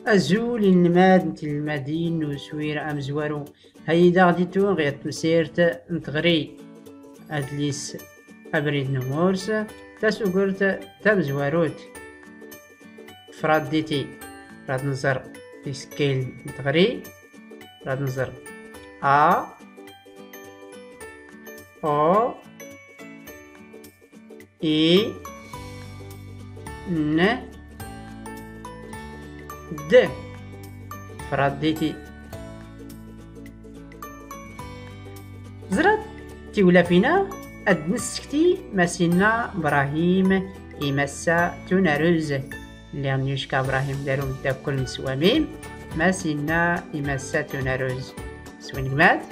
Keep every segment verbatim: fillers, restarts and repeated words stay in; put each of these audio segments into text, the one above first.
Azul inelmaden d tinelmadin n uswir amezwaru. Hayyi daɣ ditun ɣer temsirt n tɣri. Adlis Abrid n umurs, tasugert tamezwarut. Tfradditi, rad nẓer isekkilen n tɣri, rad nẓer A, O, I, N, D. Tfradditi. Ẓrat tiwlafin-a, ad d-nessekti ma s inna Brahim i massa Tunaruz. Lliɣ nyucka Brahim d aru n ddakkel n Swamim, ma s inna i massa Tunaruz. S win gmat?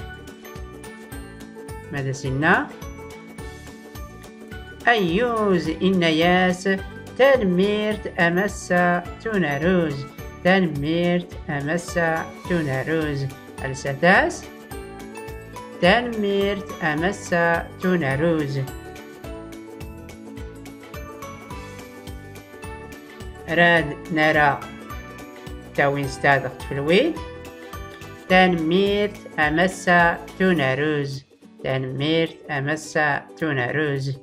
Ma d as inna? Ayyuz, inna-yas, tanemmirt a massa Tunaruz, tanemmirt a massa Tunaruz. Alsat-as, tanemmirt a massa Tunaruz. Rad nara tawinst-a dɣ tfelwit. Tanemmirt a massa Tunaruz. Tanemmirt a massa Tunaruz.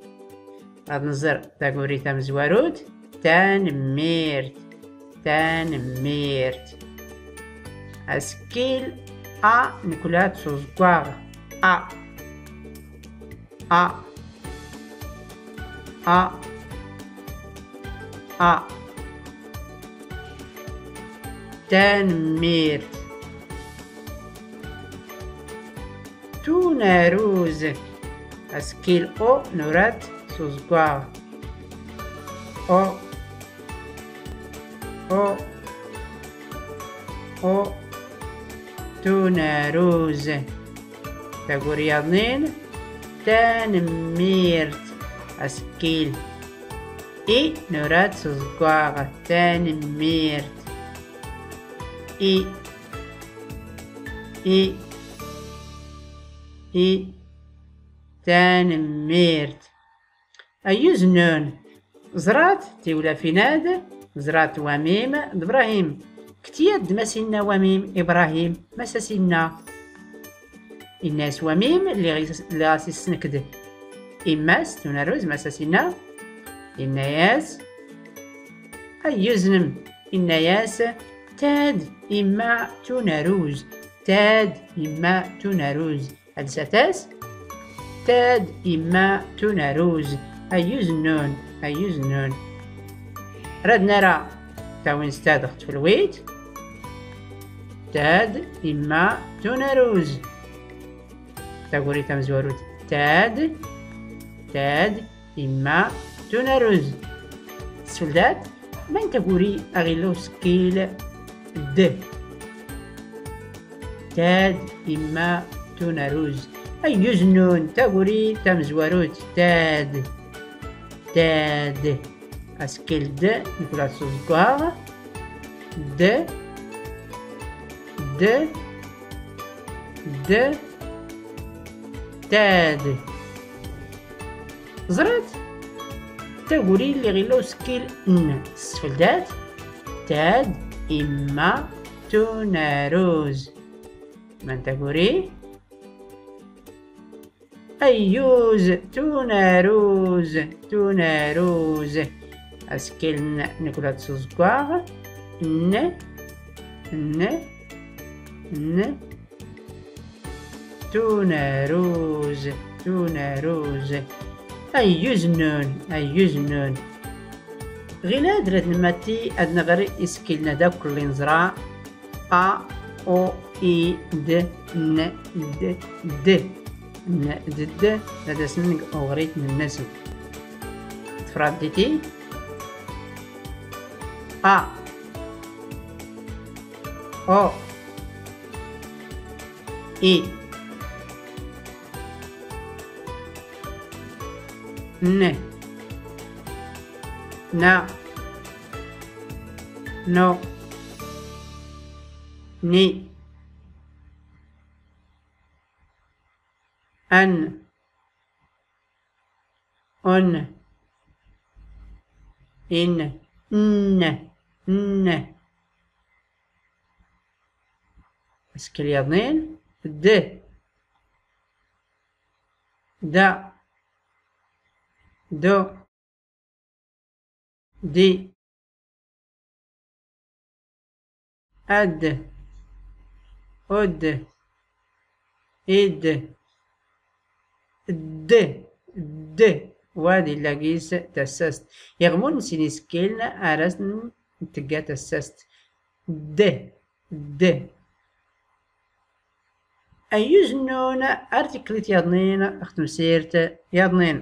Ad nẓer taguri tamezwarut. Tanemmirt. Tanemmirt. Asekkil A, nekla-t s uzeggaɣ. A. A. A. A. Tanemmirt. Tunaruz. Asekkil O, nura-t s uzeggaɣ. O. O. O. Tunaruz. Taguri yaḍnin. Tanemmirt. Asekkil I, nura-t s uzeggaɣ. Tanemmirt. I. I. I. Tanemmirt. Ayyuz nnun. Ẓrat tiwlafin-ad, ẓrat Wamim d Brahim. Kti-yad ma s inna Wamim i Brahim, ma s as inna. Inna-yas Wamim, lliɣ as issnekd imma-s Tunaruz, ma s as inna. Inna-yas, ayyuz nnun. Inna-yas, tad imma Tunaruz, tad imma Tunaruz. Alsat-as, tad imma Tunaruz. Ayyuz nnun, ayyuz nnun. Rad nara tawinst-a dɣ tfelwit. Tad imma Tunaruz. Taguri tamezwarut. Tad, tad imma Tunaruz. Sfeldat, man taguri aɣ illa usekkil D. Tad imma Tunaruz. Ayyuz nnun, taguri tamezwarut. Tad. Tad. Asekkil D, nekla-t s uzeggaɣ. D. D. D. Tad. Ẓrat taguri lliɣ illa usekkil N. Sfeldat. Tad imma Tunaruz. Man taguri? Ayyuz, Tunaruz, Tunaruz. Asekkil N, nekla-t s uzeggaɣ. N, N, N. Tunaruz, Tunaruz. Ayyuz nnun, ayyuz nnun. Ɣilad rad nmatti ad nɣer isekkilen-ad akk lli nẓra. A, O, I, D, N, D, D. N, D, D, rad as-neg uɣrit-nnsen. Tfradditi. A. O. I. N. Na. No. Ni. An. Un. In. N. N. Iskkil yaḍnin. D. Da. Do. Di. Ad. Ud. Id. D. D. Wa d illa gis tassast. Iɣ mu nsin iskkiln ar as ntgga tassast. D. D. Ayyuz nnun ar tiklit yaḍnin ɣ tmsirt yaḍnin.